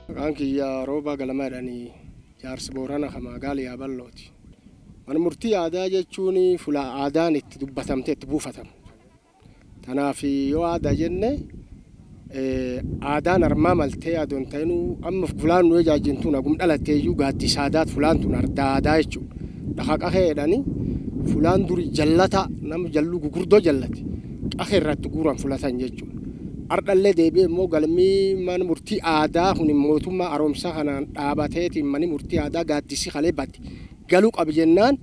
Maqaan kiyya Roobaa Galamaa jedhanii jaarsa Boorana kan magaalaa Yaaballooti. Mana murtii aadaa jechuun fuula aadaan itti dubbatamtee itti buufatamtu. Kanaaf yoo aadaa jenne aadaan armaa maltee adoon ta'inuu amma fulaan nu ijaajjintuun hagum dhalattee iyyuu gaaddisa aadaat fulaan tun ardaa aadaa jechuudha. Dhaqa qahee jedhanii fulaan duri jallata nama jalluu gugurdoo jallate qahee irratti guuran fulatan jechuudha. Ardhallee deebi'ee immoo galmii mana murtii aadaa kun mootummaa haaromsaa kanaan dhaabateetiin manni murtii aadaa gaaddisi kalee badde galuu qabu jennaan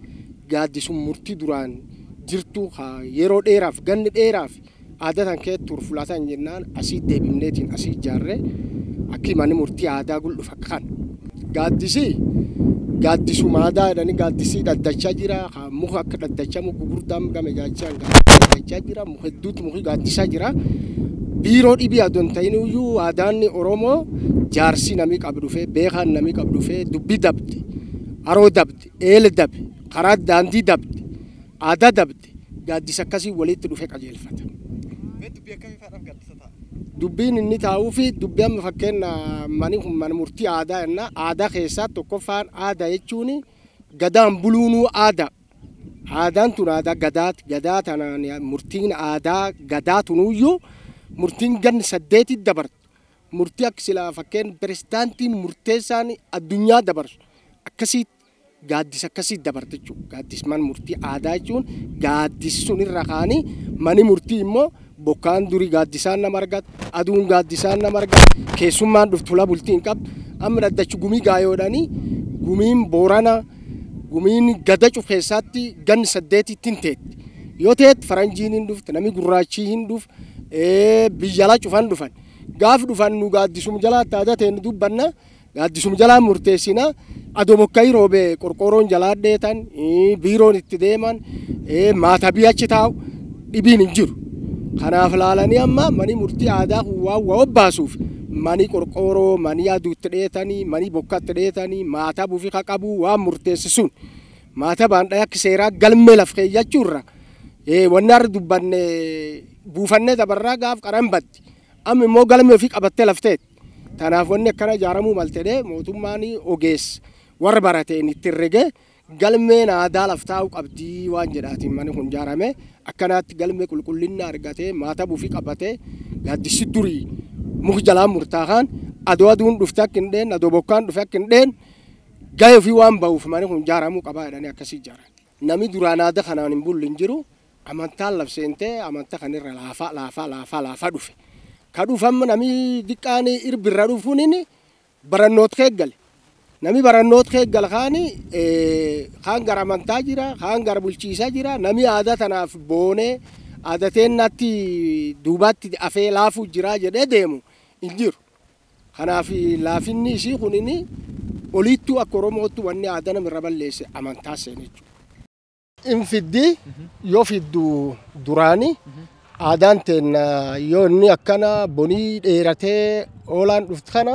gaaddisuun murtii duraan jirtu yeroo dheeraaf ganni dheeraaf aadaa tan kee tur fulatan jennaan asii deebifneetiin asii ijaarree akki manni murtii aadaa gul'uuf akka kana. Gaaddisi gaaddisuma aadaa jedhanii gaaddisii dhaddachaa jira muka akka dhaddachaa muka gurguddaan gama ijaajjaan dhaddachaa jira muka hedduutu muki gaaddisaa jira. Biiroo dhibii adoon ta'in iyyuu aadaan Oromoo jaarsi namni qabu dhufee beekaan namni qabu dhufee dubbii dabde haroo dabde eele dabe karaa daandii dabde aadaa dabde gaaddisa akkasii walitti dhufee qajeelfata. Dubbiin inni taa'uu fi dubbii amma fakkeenya mani kun mana murtii aadaa jenna aadaa keessaa tokkoffaan aadaa jechuun gadaan buluunuu aadaa. Aadaan tun aadaa gadaati gadaa tanaan murtiin aadaa gadaa tunuyyuu murtiin ganni saddeetti dabartu murtii akka silaa fakkeen pirezidaantiin murteessaan addunyaa dabarsu akkasii gaaddisa akkasii dabartu jechuudha. Gaaddis mana murtii aadaa jechuun gaaddisi sun irra kaanii mani murtii immoo bokkaan durii gaaddisaan nama argata aduun gaaddisaan nama argata keessummaan dhuftu fuula bultii hin qabdu amma dhaddachi gumii gaayoodhanii gumiin Boorana gumiin gada cufeessaatti ganni saddeetitti hin teetti yoo teetti faranjiin hin dhufte namni gurraachii hin dhufte. Biyya alaa cufan dhufan gaaf dhufan nu gaaddisum jalaa aadaa ta'e nu dubbanna gaaddisum jalaa murteessina adoo bokkayi roobee qorqoorroon jalaa dheetan biiroon itti deeman maatabii achi taa'u dhibiin hin jiru. Kanaaf laalanii amma mani murtii aadaa kun waan waa obbaasuuf mani qorqoorroo mani aduu itti dheetanii mani bokka itti dheetanii maatabuu fi qaqabuu waan murteessisuun maatabaan dhaya akka seeraa galmee laf keeyyachuurra wanni har'a dubbanne buufannee dabarraa gaaf qaran baddi amma immoo galmee ofii qabattee lafteetti. Kanaaf wanni akkana ijaaramuu maltedhee mootummaan ogeessa warra barateen itti herregee galmeen aadaa laftaa'uu qabdii waan jedhaatiin manni kun ijaarame akkanaatti galmee qulqullina argatee maatabuu fi qabatee gaaddisi durii muki jalaan murtaahaan adoo aduun dhufte akka hin dheen adoo bokkaan dhufe akka hin dheen gahee ofii waan ba'uuf manni kun ijaaramuu qabaa jedhanii akkasii ijaaran. Namni duraan aadaa kanaan hin bulle hin jiru. Amantaan labseentee amantaa kanarra laafaa laafaa laafaa laafaa dhufe. Ka dhufamma namni diqqaan irbirra dhufuun inni barannoota keeggale. Namni barannoota keeggale kaani kaan gara amantaa jira kaan gara bulchiisaa jira namni aadaa tanaaf boonee aadaa teennaatti duubaatti afee laafuu jira jedhee deemu hin jiru. Kanaaf laafinni isii kun inni oliittuu akka Oromootti wanni aadaa namirra balleesse amantaa seene jechuudha. Infiddi yoo fiddu duraani aadaan teenna yoo inni akkana bonii dheeratee oolaan dhuftu kana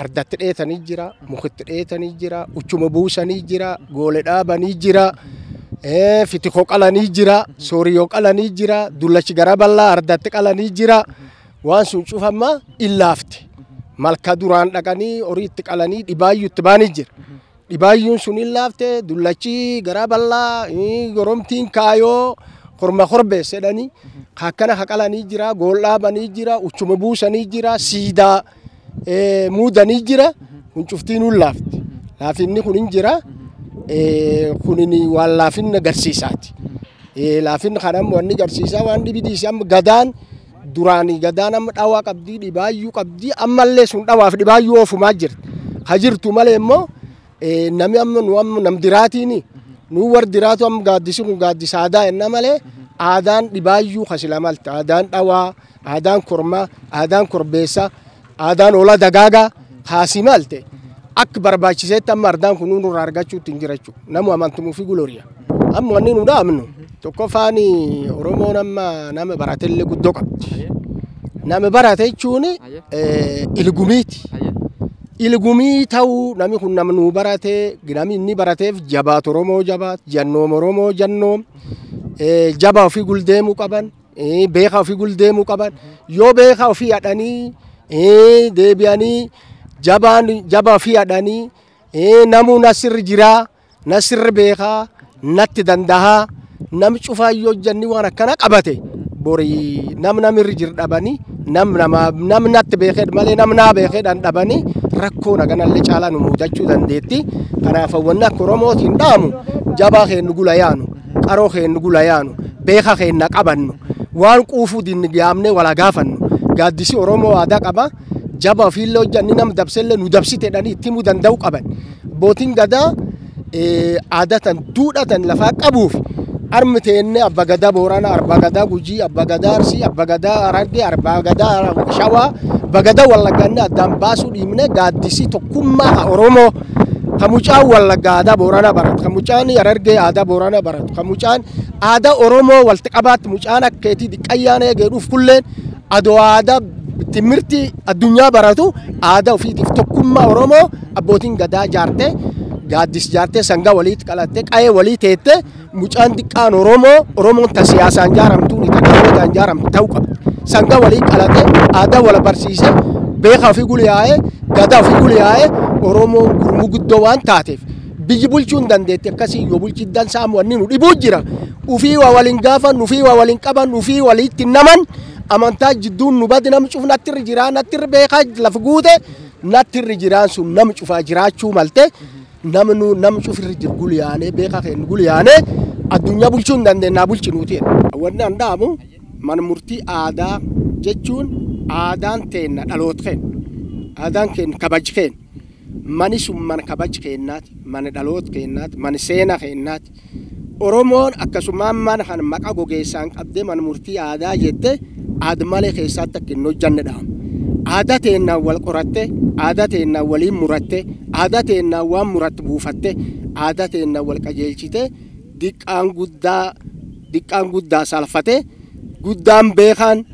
ardatti dheetanii jira, mukitti dheetanii jira, uchuma buusanii jira, goole dhaabanii jira, fitikoo qalanii jira, sooriyoo qalanii jira, dullachi gara bal'aa ardatti qalanii jira. Waan sun cufamma illaafte. Malka duraan dhaqanii horii itti qalanii dhibaayyuu itti baanii jira. Dhibaayyuun sun illaafte dullachi gara bal'aa goromtiin kaayoo korma korbeessa jedhanii akkana haqalanii jira, gool dhaabanii jira, uchuma buusanii jira, siidaa muudanii jira. Kun cuftiin laafti. Laafinni kun hin jira. Kunin waan laafinni agarsiisaati. Laafinni kan amma wanni agarsiisaa waan dhibidiisi amma gadaan duraanii gadaan amma dhawaa qabdii dhibaayyuu qabdii ammallee sun dhawaaf dhibaayyuu oofumaa jirti. Ha jirtu malee immoo namni amma nu amma nam diraatiin nu war diraatu amma gaaddisi kun gaaddisa aadaa enna malee aadaan dhibaayyuu kasila malte aadaan dhawaa aadaan kormaa aadaan korbeessaa aadaan oola dagaagaa kaasii malte akka barbaachiseetti amma ardaan kun nurraa argachuutti hin jira jechuudha. Namu amantumuu fi guloriya. Amma wanni nu dhaabnu tokkoffaan Oromoon amma nama baratellee guddoo qabdi. Nama barate jechuun ilgumiiti. Ilgumii ta'uu namni kun nama nu barate namni inni barateef jabaat Oromoo jabaat jannoom Oromoo jannoom jabaa ofii guldeemuu qaban Beekaa ofii guldeemuu qaban. Yoo beekaa ofii hadhanii deebi'anii jabaan jaba ofii hadhanii namuu nasirri jiraa nasirri beekaa natti dandahaa nam cufaa yoo jenni waan akkana qabate borii nam namirri jir dhabanii nam nama nam natti beekee malee nam naa beekeedhaan dhabanii rakkoo naganallee caalaa nu mudachuu dandeetti. Kanaaf wanni akka Oromootiin dhaamu jabaa keennu gula yaanu qaroo keennu gula yaanu beekaa keenna qabannu waan quufuu dinni yaamnee wala gaafannu gaaddisi Oromoo aadaa qaba. Jaba ofiillee hojjanni nam dabsellee nu dabsite jedhanii itti himuu danda'uu qaban. Abbootiin gadaa aadaa tan duudhaa tan lafaa qabuuf armi teenne abba gadaa Booranaa, abba gadaa Gujii, abba gadaa Arsii, abba gadaa Harargee, abba gadaa Shawaa, abba gadaa Wallaggaanne addaan baasuu dhiibne gaaddisii tokkummaa Oromoo kan mucaan Wallaggaa aadaa Booranaa baratu, kan mucaan Harargee aadaa Booranaa baratu, kan mucaan aadaa Oromoo walitti qabaatti mucaan akkeetii diqqayyaan eegee dhuuf kulleen adoo aadaa timirti addunyaa baratu aadaa ofiitiif tokkummaa Oromoo abbootiin gadaa jaarte gaaddis jaarte sangaa walitti qalatte qa'ee walii teette mucaan xiqqaan Oromoo Oromoon ta siyaasaan jaaramtuun ta qabootaan jaaramtu ta'uu qabdi. Sangaa walii qalate aadaa wal barsiise beekaa ofii guliyaa'ee gadaa ofii guliyaa'ee Oromoon gurmuu guddoo waan taateef biyyi bulchuu hin dandeetti akkasii yoo bulchi dansaa wanni nu dhibuu jira. Ufii waa waliin gaafan ufii waa waliin qaban ufii waliitti naman amantaa jidduun nu badi nam cuf nattirri jiraa nattirri beekaa lafa guute nattirri jiraan sun nam cufaa jiraachuu malte namnu nam cufirri jiru guliyaanee beekaa keenya guliyaanee addunyaa bulchuu hin dandeenyaa bulchinuuti. Wanni an dhaamu mana murtii aadaa jechuun aadaan teenna dhaloota keenya aadaan keenya kabaji keenya mani sun mana kabaji keenyaati mana dhaloota keenyaati mana seena keenyaati. Oromoon akkasumaan mana kana maqaa gogeessaan qabdee mana murtii aadaa jette aada malee keessatti akka hin hojjanne dhaama. Aadaa teennaan wal qoratte, aadaa teennaan waliin muratte, aadaa teennaan waan muratte buufatte, aadaa teennaan wal qajeelchite diqqaan guddaa salfate, guddaan beekaan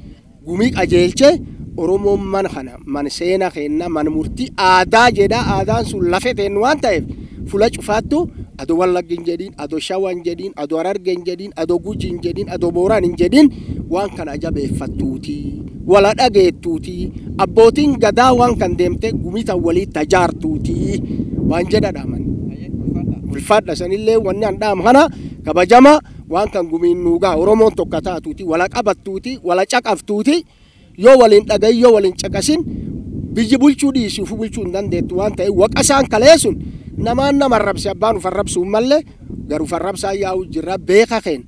gumii qajeelche Oromoon mana kana mana seenaa keenna mana murtii aadaa jedha aadaan sun lafe teennu waan ta'eef fula cufaattu adoo Wallagga hin jedhin, adoo Shawaa hin jedhin, adoo Harargee hin jedhin, adoo Gujii hin jedhin, adoo Booraan hin jedhin waan kana jabeeffattuuti. Wala dhageettuuti. Abbootiin gadaa waan kan deemte gumita walii tajaartuuti. Waan jedha dhaaman. Ulfaadha sanillee wanni an dhaamu kana kabajama waan kan gumiin nuugaa Oromoon tokko taatuuti wala qabattuuti wala caqaftuuti yoo waliin dhagahin yoo waliin caqasin biyyi bulchuu dhiisuuf bulchuu hin dandeettu waan ta'eef waqa isaan kaleessun namaan nama arrabse abbaan uf arrabsuu malee garuu uf arrabsaa yaa'u jirra beeka keenya.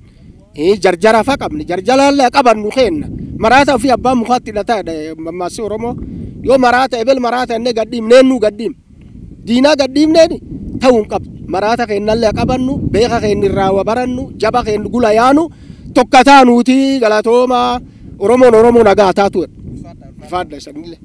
Jarjara fa qabne jarjalaallee qabannu keenna maraata ofii abbaan mukaatti hidhataa mammaassi Oromoo yoo maraata ebel maraata inni gadhiimneen nu gadhiim diinaa gadhiimneen ta'uu hin qabdu maraata keennallee qabannu beeka keenya irraa wa barannu jaba keenya gula yaanu tokko taanuuti galatooma Oromoon Oromoo nagaa taatu. Ulfaadha sanillee.